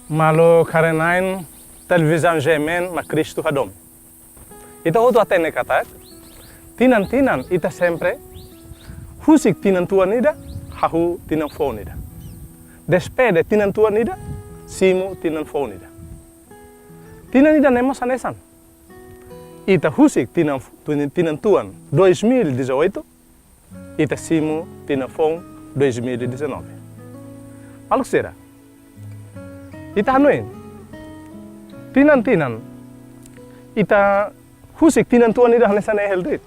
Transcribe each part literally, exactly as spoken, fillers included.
Maluk haree-na'in televizaun G M N mak Kristu hadomi. Ita hotu hatene katak, tinan-tinan ita sempre husik tinan tuan ida, hahú tinan foun ida. Despede tinan tuan ida, simu tinan foun ida. Tinan ida-ne'e mós hanesan. Ita husik tinan, tinan tuan dois mil e dezoito, ita simu tinan foun dois mil e dezanove. Maluk sira, ita hanoin, tinan-tinan ita husik tinan tuan ida hanesan ne'e hela de'it.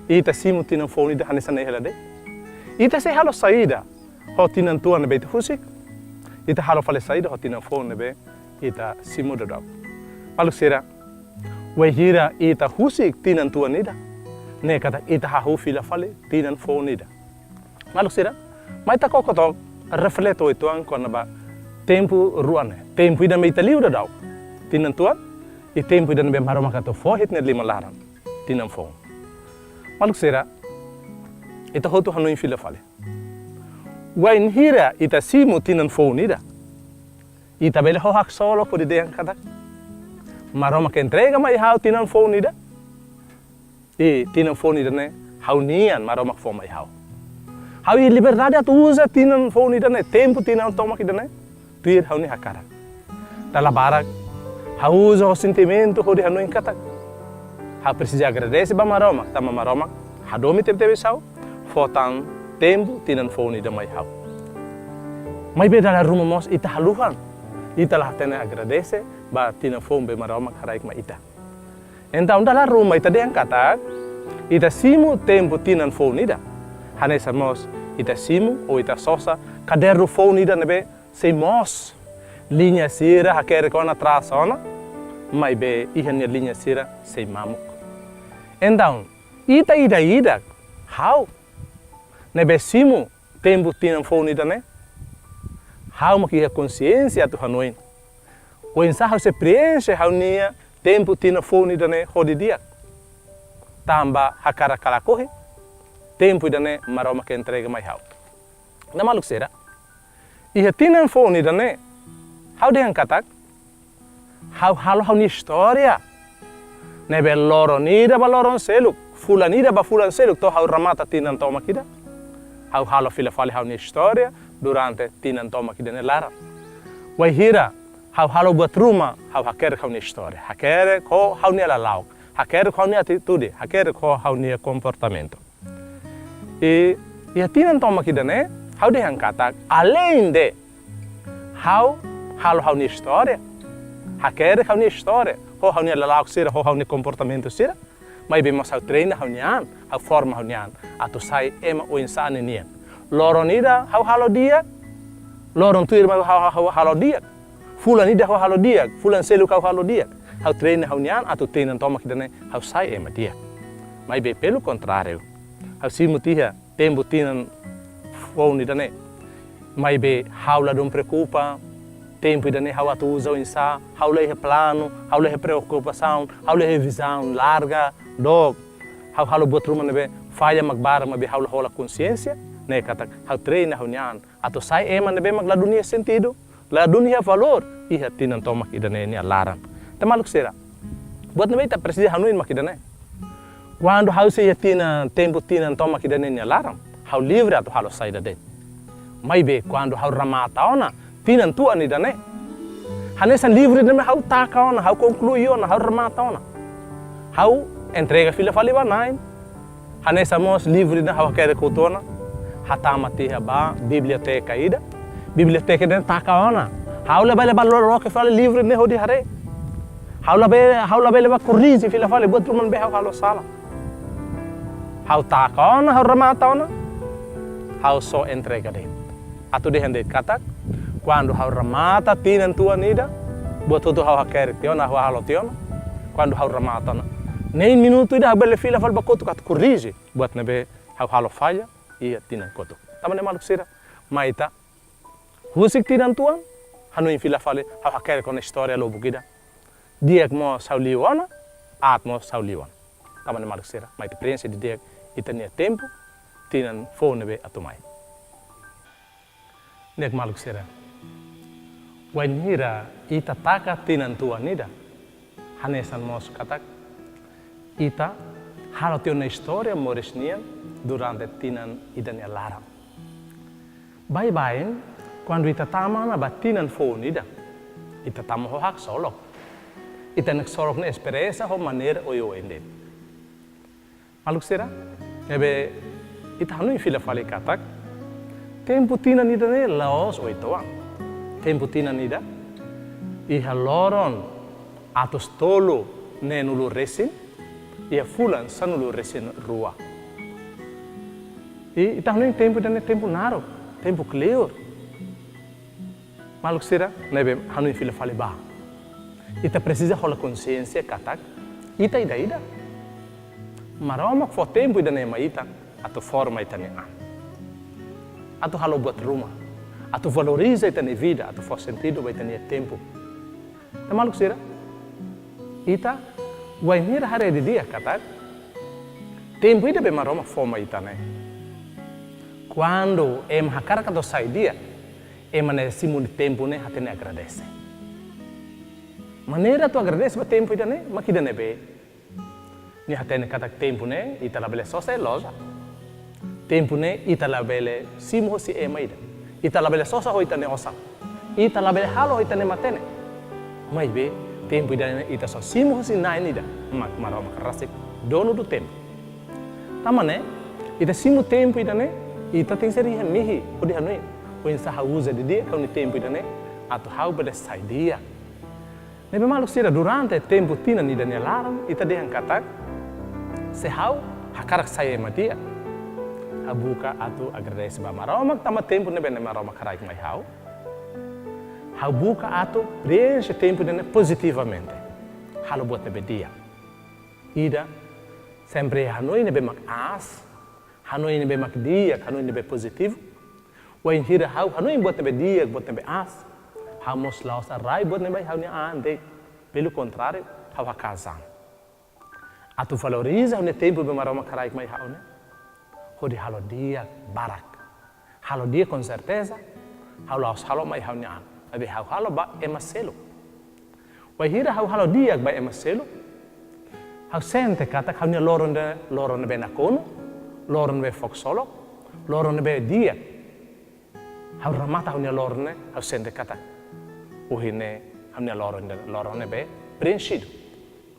Ita simu tinan foun ida hanesan ne'e hela de'it. Ita sei halo saida ho tinan tuan ne'ebé ita husik? Ita halo fali saida ho tinan foun ne'ebé ita simu daudaun? Maluk sira, wainhira ita husik tinan tuan ida, ne'e katak ita hahú fila fali tinan foun ida. Maluk sira, mai ita koko took reflete uitoan kona-ba tempu rua ne'e. Tempu ida ne'ebé ita liu daudaun, tinan tuan, i tempu ida ne'ebé Maromak atu fó iha ita-nia liman laran, tinan foun. Maluk sira, ita hotu hanoin fila fali. Wainhira ita simu tinan foun ida, ita bele ho haksolok hodi dehan katak, Maromak entrega mai ha'u tinan foun ida. I tinan foun ida-ne'e ha'u-nian, Maromak fó mai ha'u. Ha'u iha liberdade atu uza tinan foun ida-ne'e, tempu tinan tomak ida-ne'e, tuir ha'u-nia hakarak. Dala barak ha'u uza ho sentimentu hodi hanoin katak, ha'u presiza agradese ba Maromak, tanba Maromak hadomi tebetebes ha'u, fó tan tempu tinan foun ida mai ha'u. Maibé dala ruma mós ita haluhan, ita la hatene agradese ba tinan foun ne'ebé Maromak haraik mai ita. Entaun dala ruma ita dehan katak, ita simu tempu tinan foun ida, hanesan mós ita simu ou ita sosa kadernu foun ida ne'ebé sei moos, liña sira hakerek ona, trasa ona, maibé iha nia liña sira sei mamuk. Entaun, ita ida-idak, ha'u ne'ebé simu tempu tinan foun ida-ne'e, ha'u mak iha konsiénsia atu hanoin, oinsá ha'u sei preenxe ha'u-nia tempu tinan foun ida-ne'e hodi di'ak? Tanba hakarak ka lakohi, tempu ida-ne'e Maromak entrega mai ha'u. Entaun maluk sira, iha tinan foun ida-ne'e, ha'u dehan katak, ha'u halo ha'u-nia istória ne'ebé loron ida ba loron seluk, fulan ida ba fulan seluk, to'o ha'u remata tinan tomak ida, ha'u halo fila fali ha'u-nia istória durante tinan tomak ida-ne'e laran. Wainhira ha'u halo buat ruma, ha'u hakerek ha'u-nia istória, hakerek ho ha'u-nia lala'ok, hakerek ho ha'u-nia atitude, hakerek ho ha'u-nia komportamentu. I iha tinan tomak ida-ne'e, ha'u dehan katak, aleinde ha'u halo ha'u-nia istória, hakerek ha'u-nia istória ho ha'u-nia lala'ok sira, ho ha'u-nia komportamentu sira, maibé mós ha'u treina ha'u-nia an, ha'u forma ha'u-nia an atu sai ema oinsá ninian. Loron ida ha'u halo di'ak, loron tuirmai ha'u, ha'u, ha'u halo di'ak. Fulan ida ha'u halo di'ak, fulan seluk ha'u halo di'ak. Ha'u treina ha'u-nia an atu tinan tomak ida-ne'e ha'u sai ema di'ak. Maibé pelu kontráriu, ha'u simu tiha tempu tinan foun ida-ne'e, maibé ha'u ladún preokupa tempu ida-ne'e ha'u atu uza oinsá, ha'u la iha planu, ha'u la iha preokupasaun, ha'u la iha vizaun larga, dook, ha'u halo buat ruma ne'ebé falla mak barak, maibé ha'u la hola konsiénsia, ne'e katak ha'u treina ha'u-nia an atu sai ema ne'ebé mak ladún iha sentidu, ladún iha valór iha tinan tomak ida-ne'e nia laran. Entaun maluk sira, buat ne'ebé ita presiza hanoin mak ida-ne'e. Kuandu ha'u sei iha tinan, tempu tinan tomak ida-ne'e nia laran, ha'u livre atu halo saida de'it. Maibé kuandu ha'u remata ona tinan tuan ida-ne'e, hanesan livru ne'ebé ha'u taka ona, ha'u konklui ona, ha'u remata ona, ha'u entrega fila fali ba na'in. Hanesan mós livru ne'ebé ha'u hakerek hotu ona, hatama tiha ba biblioteka ida. Biblioteka ida taka ona. Ha'u labele bá lo-, loke fali livru ne'e hodi haree. Ha'u labele, ha'u labele bá korrije fila fali buat ruma ne'ebé ha'u halo sala. Ha'u taka ona, ha'u remata ona, ha'u só entrega de'it. Atu dehan de'it katak, kuandu ha'u remata tinan tuan ida, buat hotu ha'u hakerek tiha ona, ha'u halo tiha ona, kuandu ha'u remata ona, neen minutu ida ha'u bele fila fali bá kotuk atu korrije buat ne'ebé ha'u halo falla iha tinan kotuk. Tanba ne'e maluk sira, mai ita husik tinan tuan, hanoin fila fali, ha'u hakerek ona istória lubuk ida. Di'ak mós ha'u liu ona, aat mós ha'u liu ona. Tanba ne'e maluk sira, mai ita preenxe didi'ak ita-nia tempu tinan foun ne'ebé atu mai. Di'ak maluk sira, Wainhira ita taka tinan tuan ida, hanesan mós katak ita halo tiha ona istória moris nian durante tinan ida nia laran. Baibain, kuandu ita tama ona ba tinan foun ida, ita tama ho haksolok. Ita-nia haksolok ne'e esperiénsia ho maneira oioin de'it. Maluk sira, ne'ebé ita hanoin fila fali katak tempu tinan ida ne'e la'ós oituan. Tempu tinan ida iha loron atus tolu neenulu resin, iha fulan sanulu resin rua. I ita hanoin tempu ida ne'e tempu naruk, tempu kleur. Maluk sira, ne'ebé hanoin fila fali ba. Ita presiza hola konsiénsia katak ita ida-idak. Maromak fó tempu ida ne'e mai ita atu forma ita-nia an, atu halo buat ruma, atu valoriza ita-nia vida, atu fó sentidu ba ita-nia tempu. Entaun maluk sira, ita wainhira haree didi'ak katak tempu ida be Maromak fó mai ita ne'e, kuandu ema hakarak atu sai di'ak, ema ne'e simu tempu ne'e hatene agradese. Maneira atu agradese ba tempu ida ne'e mak ida ne'ebé nia hatene katak tempu ne'e ita labele sosa iha loja. Tempu ne'e ita labele simu hosi ema ida. Ita labele sosa ho ita-nia osan. Ita labele halo ho ita-nia matenek. Maibé tempu ida ne'e ita só simu hosi Na'i ida, mak Maromak rasik, dono do tempo. Tanba ne'e, ita simu tempu ida ne'e, ita tenke ser iha mehi hodi hanoin: oinsá ha'u uza didi'ak ha'u-nia tempu ida ne'e atu ha'u bele sai di'ak. Ne'ebé maluk sira, durante tempu tinan ida nia laran, ita dehan katak, se ha'u hakarak sai ema di'ak, ha'u buka atu agradese ba Maromak tanba tempu ne'ebé Maromak haraik mai ha'u. Ha'u buka atu preenxe tempu ida ne'e pozitivamente, halo buat ne'ebé di'ak. Ida sempre hanoin ne'ebé mak aas, hanoin ne'ebé mak di'ak, hanoin ne'ebé pozitivu. Wainhira ha'u hanoin buat ne'ebé di'ak, buat ne'ebé aas, ha'u mós la'ós rai buat ne'ebé iha ha'u-nia an de'it. Pelo contrário, ha'u haka'as an atu valoriza ha'u-nia tempu be Maromak haraik mai ha'u ne'e, hodi halo di'ak barak. Halo di'ak, com certeza, ha'u la'ós halo mai ha'u-nia an, maibé ha'u halo ba ema seluk. Wainhira ha'u halo di'ak ba ema seluk, ha'u sente katak ha'u-nia loron ne'e, loron ne'ebé nakonu, loron ne'ebé haksolok, loron ne'ebé di'ak. Ha'u remata ha'u-nia loron ne'e, ha'u sente katak ohin ne'e ha'u-nia loron ne'e, loron ne'ebé preenxidu.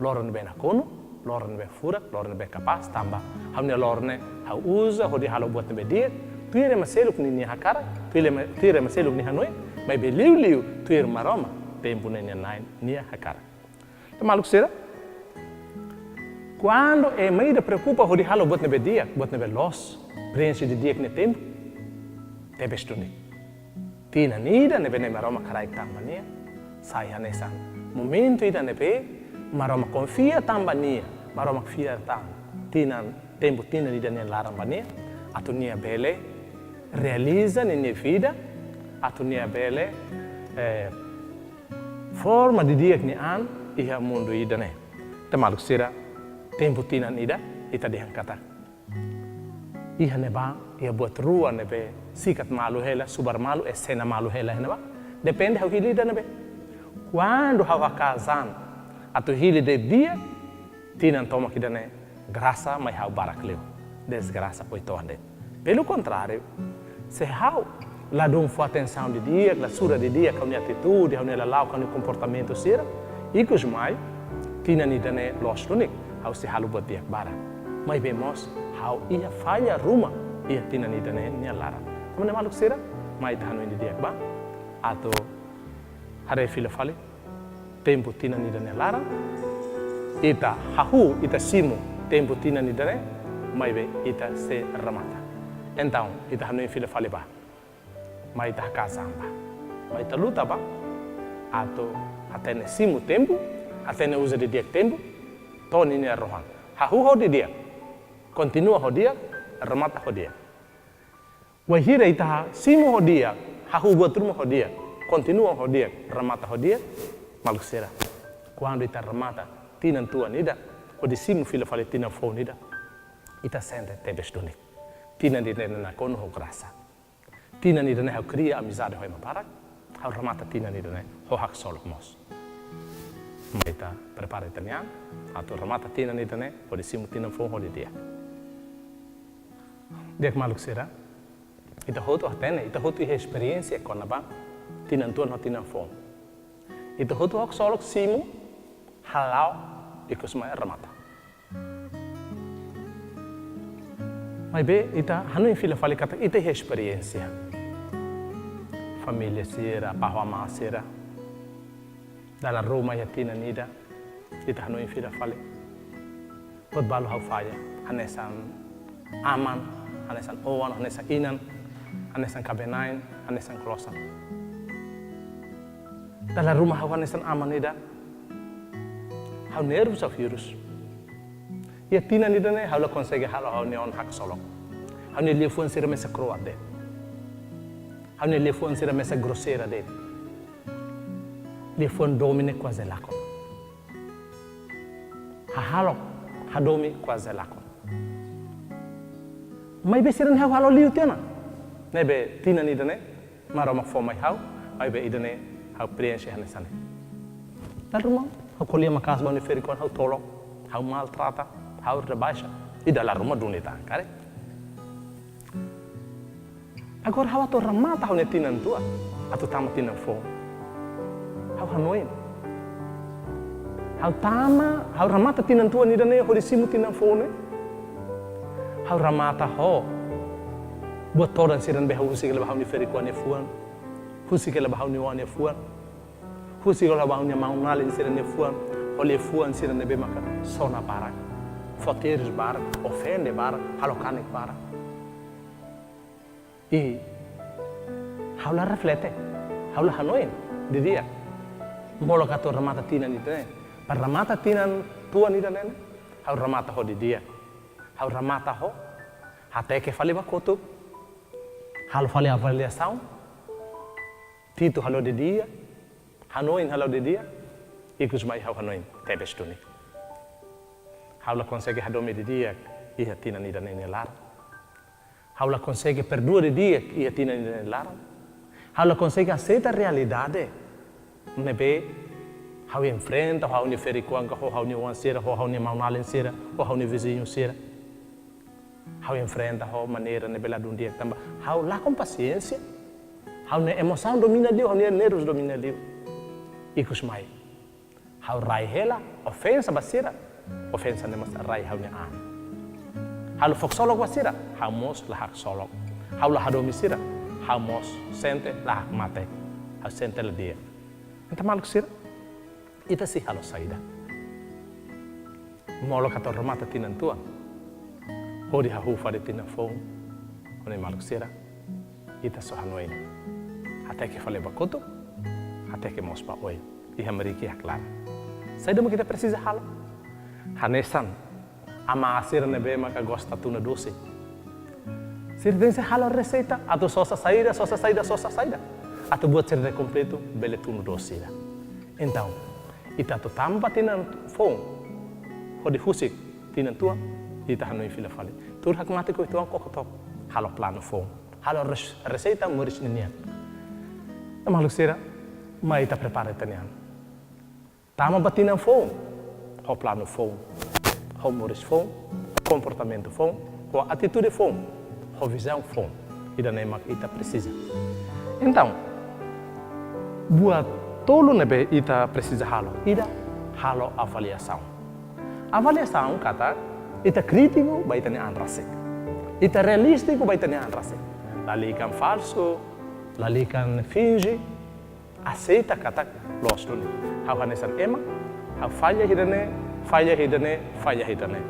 Loron ne'ebé nakonu, loron ne'ebé furak, loron ne'ebé kapás, tanba ha'u-nia loron ne'e ha'u uza hodi halo buat ne'ebé di'ak, tuir ema seluk ninia hakarak, tuir ema, tuir ema seluk nia hanoin, maibé liuliu tuir Maromak, tempu ne'e nia Na'i nia hakarak. Entaun maluk sira, kuandu ema ida preokupa hodi halo buat ne'ebé di'ak, buat ne'ebé loos, preenxe didi'ak nia tempu, tebes duni. Tinan ida ne'ebé Maromak haraik tan ba nia, sai hanesan momentu ida ne'ebé Maromak konfia tan ba nia, Maromak fiar tan tinan, tempu tinan ida nia laran ba nia, atu nia bele realiza ninia vida, atu nia bele, eh, forma didi'ak nia an iha mundu ida ne'e. Entaun maluk sira, tempu tinan ida, ita dehan katak iha ne'ebá, iha buat rua ne'ebé sikat malu hela, subar malu, esena malu hela iha ne'ebá. Depende ha'u hili ida ne'ebé. Kuandu ha'u haka'as an atu hili de'it di'ak, tinan tomak ida ne'e grasa mai ha'u barak liu, desgrasa oituan de'it. Pelo contrário, se ha'u ladún fó atensaun didi'ak, la sura didi'ak ha'u-nia atitude, ha'u-nia lala'ok, ha'u-nia komportamentu sira, ikus mai, tinan ida ne'e loos duni, ha'u sei halo buat di'ak barak. Maibé mós, ha'u iha falla ruma iha tinan ida ne'e nia laran. Tanba ne'e maluk sira, mai ita hanoin didi'ak ba, atu haree fila fali tempu tinan ida nia laran, ita hahú, ita simu tempu tinan ida ne'e, maibé ita sei remata. Entaun, ita hanoin fila fali ba. Mai ita haka'as an ba. Mai ita luta ba atu hatene simu tempu, hatene uza didi'ak tempu, to'o ninia rohan. Hahú ho didi'ak, kontinua ho di'ak, remata ho di'ak. Wainhira ita simu ho di'ak, hahú buat ruma ho di'ak, kontinua ho di'ak, remata ho di'ak, maluk sira. Kuandu ita remata tinan tuan ida, hodi simu fila fali tinan foun ida, ita sente tebes duni. Tinan ida ne'e nakonu ho grasa. Tinan ida ne'e ha'u kria amizade ho ema barak. Ha'u remata tinan ida-ne'e ho haksolok mós. Mai ita prepara ita-nia an atu remata tinan ida-ne'e hodi simu tinan foun ho di'ak. Di'ak maluk sira, ita hotu hatene, ita hotu iha esperiénsia kona-ba tinan tuan ho tinan foun. Ita hotu haksolok simu, hala'o, ikus mai remata. Maibé ita hanoin fila fali katak ita iha esperiénsia. Família sira, apá ho amá sira, dala ruma iha tinan ida, ita hanoin fila fali. Buat balu ha'u falla, hanesan aman, hanesan oan, hanesan inan, hanesan kaben-na'in, hanesan klosan. Dala ruma ha'u hanesan aman ida, ha'u nervus, ha'u hirus. Iha tinan ida-ne'e ha'u la konsege halo ha'u-nia oan haksolok. Ha'u-nia liafuan sira mesak kro'at de'it. Ha'u-nia liafuan sira mesak groseira de'it. Liafuan domin ne'e kuaze lakon. Hahalok, hadomi kuaze lakon. Maibé sira-ne'e ha'u halo liu tiha ona. Ne'ebé tinan ida-ne'e, Maromak fó mai ha'u, maibé ida-ne'e ha'u prienxe hanesan ne'e. Dala ruma, ha'u ko'alia maka'as ba ha'u-nia ferik-oan, ha'u tolok, ha'u maltrata, ha'u rebaixa. I dala ruma duni tan, karik. Agora ha'u atu remata ha'u-nia tinan tuan, atu tama tinan foun. Ha'u hanoin. Ha'u tama, ha'u remata tinan tuan ida-ne'e hodi simu tinan foun ne'e. Ha'u remata ho buat todan sira ne'ebé ha'u husik hela ba ha'u-nia ferik-oan nia fuan. Husik hela ba ha'u-nia oan nia fuan. Husik hela ba ha'u-nia maun-alin sira nia fuan. Ho liafuan sira ne'ebé maka sona barak, fó terus barak, ofende barak, halo kanek barak. I ha'u la reflete, ha'u la hanoin didi'ak. Molok atu remata tinan ida-ne'e. Para remata tinan tuan ida-ne'e, ha'u remata ho didi'ak. Ha'u remata ho hateke fali ba kotuk. Halo fali avaliasaun. Titu halo didi'ak. Hanoin halo didi'ak. Ikus mai ha'u hanoin tebes duni. Ha'u la konsege hadomi didi'ak iha tinan ida-ne'e nia laran. Ha'u la konsege perdua didi'ak iha tinan ida-ne'e nia laran. Ha'u la konsege aseita realidade ne'ebé ha'u enfrenta, ho ha'u-nia ferik-oan ka, ho ha'u-nia oan sira, ho ha'u-nia maun-alin sira, ho ha'u-nia viziñu sira. Ha'u enfrenta ho maneira ne'ebé ladún di'ak tanba ha'u lakon pasiénsia. Ha'u-nia emosaun domina liu, ha'u-nia nervus domina liu. Ikus mai ha'u rai hela ofensa ba sira, ofensa ne'e mós rai ha'u-nia an. Halo haksolok ba sira, ha'u mós la haksolok. Ha'u la hadomi sira, ha'u mós sente la hakmatek. Ha'u sente la di'ak. Entaun maluk sira, ita sei halo saida? Molok atu remata tinan tuan hodi hahú fali tinan foun, ha'u-nia maluk sira, ita só hanoin. Hateke fali ba kotuk, hateke mós ba oin. Iha meriki haklan. Saida mak ita presiza halo? Hanesan amá sira ne'ebé maka gosta tuna dose. Sira tenke halo reseita atu sosa saida, sosa saida, sosa saida. Atu buat sira-ne'e kompletu, bele tunu dose ida. Entaun, ita atu tama ba tinan foun, hodi husik tinan tuan, ita hanoin fila fali. Tuir hakmatek uitoan koko took, halo planu foun. Halo res-, reseita moris ninian. Maluk sira, mai ita prepara ita-nia an. Tama ba tinan foun, ho planu foun, ho moris foun, ho komportamentu foun, ho atitude foun, ho vizaun foun. Ida-ne'e mak ita presiza. Entaun, buat tolu ne'ebé ita presiza halo. Ida, halo avaliasaun. Avaliasaun katak ita krítiku ba ita-nia an rasik. Ita realístiku ba ita-nia an rasik. Lalika falsu, lalika finje, aseita katak loos duni. Ha'u hanesan ema, ha'u falla iha ida-ne'e, falla iha ida-ne'e, falla iha ida-ne'e.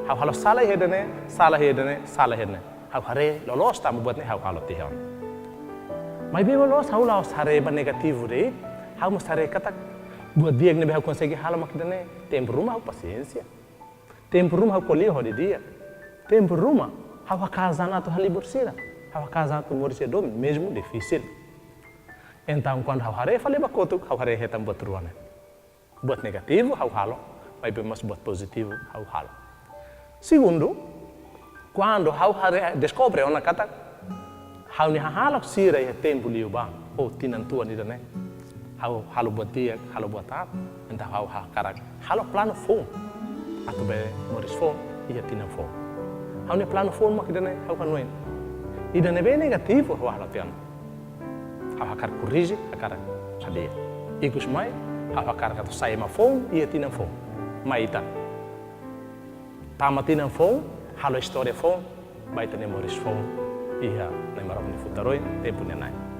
Ha'u halo sala iha ida-ne'e, sala iha ida-ne'e, sala iha ida-ne'e. Ha'u haree loloos tanba buat ne'e ha'u halo tiha ona. Maibé loloos ha'u la'ós haree ba negativu de'it, ha'u mós haree katak buat di'ak ne'ebé ha'u konsege halo mak ida-ne'e. Tempu ruma ha'u pasiénsia. Tempu ruma ha'u ko'alia ho didi'ak. Tempu ruma ha'u haka'as an atu halibur sira. Ha'u haka'as an atu moris iha domin, mezmu difisil. Entaun, kuandu ha'u haree fali ba kotuk, ha'u haree hetan buat rua ne'e. Buat negativu ha'u halo, maibé mós buat pozitivu ha'u halo. Segundu, kuandu ha'u haree, deskobre ona katak ha'u-nia hahalok sira iha tempu liubá, Ho tinan tuan ida-ne'e, ha'u halo buat di'ak, halo buat aat, entaun ha'u hakarak halo planu foun atu bele moris foun iha tinan foun. Ha'u-nia planu foun mak ida-ne'e, ha'u hanoin. Ida ne'ebé negativu ha'u halo tiha ona, ha'u hakarak korrije, hakarak hadi'a. Ikusmai, ha'u hakarak atu sai ema foun iha tinan foun. Mai ita tama tinan foun, halo istória foun, ba ita-nia moris foun iha Na'i Maromak nia futar oin, tempu nia na'in.